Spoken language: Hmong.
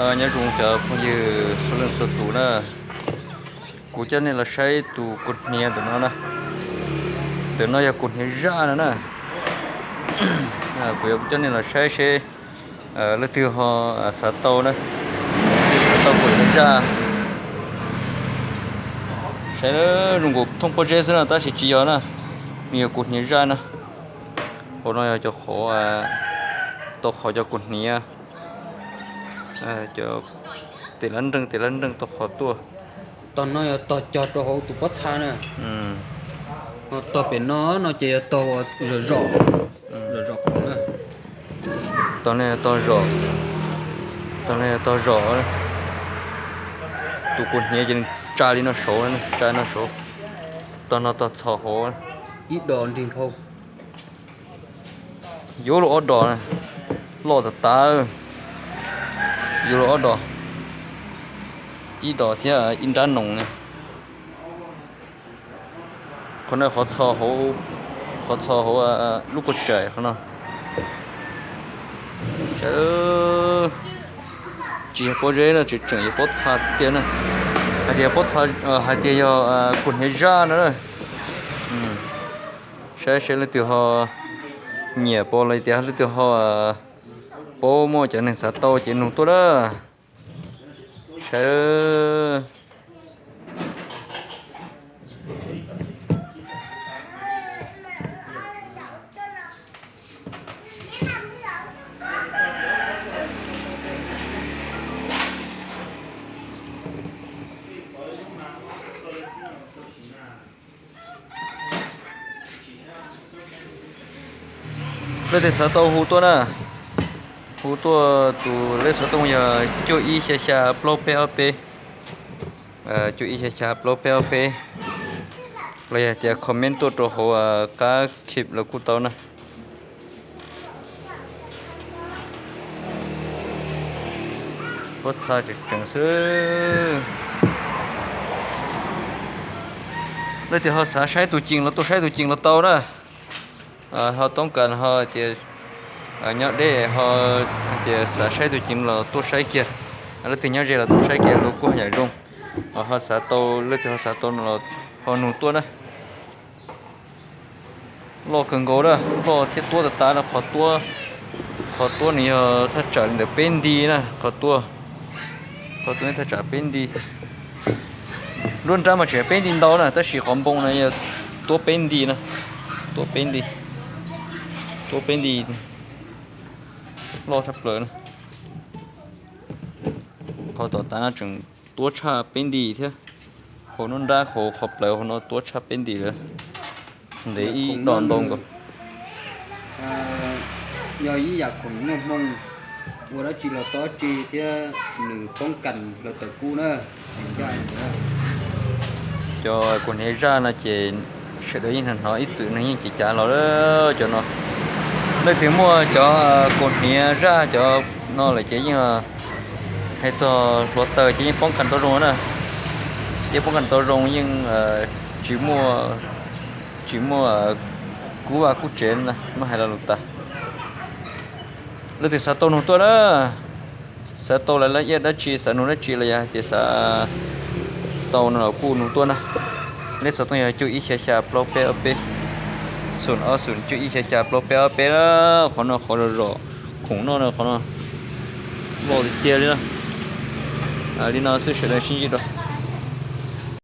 Nyob zoo cov phooj ywg txhua leej txhua tus na, kuv coj nej los saib tus kuv hniav ntawm no na. Ntawm no yog kuv hniav zaj no na. Kuv yuav coj nej los saib seb leej twg ho xav tau na, xav tau kuv hniav zaj. Saib zoo nkaus thooj pob zeb xwb na tab sis tsis yog na, nws yog kuv hniav zaj na. Hauv no yog cov qhov, tau qhov cov kuv hniav, cov tes lab nreej tes lab nreej tau qhov tuaj. Tog no yog tog cog rau hauv tus pob txha na. Ho tog pem no no ces yog tog uas zom zom, zom zom khoom na. Tog no yog tog zom, tog no yog tog zom. Tus kuv hniav ces tsa li no saud, tsa li no saud. Tog no tog txhos hauv. Ib dos nrig nphau. Yuav luag ob dos, loj tas tas. Yuav luag ob dos, ib dos thiab ib nrab noos na. Qhov no qhov txhos hauv, qhov txhos hauv lub kua tsaim qhov no. Tsis yog pob zeb no, tseem tseem yog pob txha tiag na. Hais tias pob txha, hais tias yog kuv hniav zaj no na. Saib seb leej twg ho nyiam pom los tias leej twg ho paub muaj cov neeg xav tau ces nug tuaj na. Saib. Leej twg xav tau hu tuaj na. Hu tuaj, tus lej xov tooj yog cuaj ib xya xya plaub peb ob peb, cuaj ib xya xya plaub peb ob peb, los yog tias comment tuaj rau hauv qab clip los kuj tau na. Pob txha tseem tseem xwb. Leej twg ho xav saib tus ceem los tuaj saib tus ceem los tau na. Ho toob kas ho tias nyob deb ho tias xav saib tus ceem los tuaj saib kiag. Leej twg nyob ze los tuaj saib kiag los kuj yam zoo. Ho xav tau, leej twg ho xav tau no los ho nug tuaj na. Loj kawg nkaus na, loj thiab tuab tas tas no. Qhov tuab, qhov tuab nws yog thaj tsam li ntawm peb nti na, qhov tuab, qhov tuab thaj tsam peb nti. Nruab nrab mas tseem peb nti ntau na, tab sis qhov npoo no yog tuab peb nti na, tuab peb nti, tuab peb nti, loj tshaj plaws na. Qhov tom tas no tseem tuab tshaj peb nti thiab. Hauv nruab nrab hauv qhov plawv hauv no tuab tshaj peb nti lawm. Ntev ib dos ntau nkaus. Yog ib yam khoom nyuaj hmoo, ua dab tsi los tob tsi thiab nws poob kas hluav taws kub na. Cov kaus hniav zaj no ces sawv daws yeej hnov hnov ib txwm neeg yeej cev cav los cov no. Leej twg muaj cov kaus hniav zaj cov no lawm ces yeej hais txog hluav taws ces yeej poob kas tau zoo na. Yeej poob kas tau zoo, yeej tsis muaj, tsis muaj kub vaj kub tsev na, muab hais lo lus tas. Leej twg xav tau nug tuaj na, xav tau lawv laj iab dab tsi, xav nug dab tsi los yog hais tias xav tau no los kuj nug tuaj na. Lej xov tooj yog cuaj ib xya xya plaub peb ob peb, xoom ob xoom cuaj ib xya xya plaub peb ob peb. Qhov no qhov zom zom khoom noj no, qhov no loj tiag tiag li na. Li no xwb, sawv daws sib ntsib dua.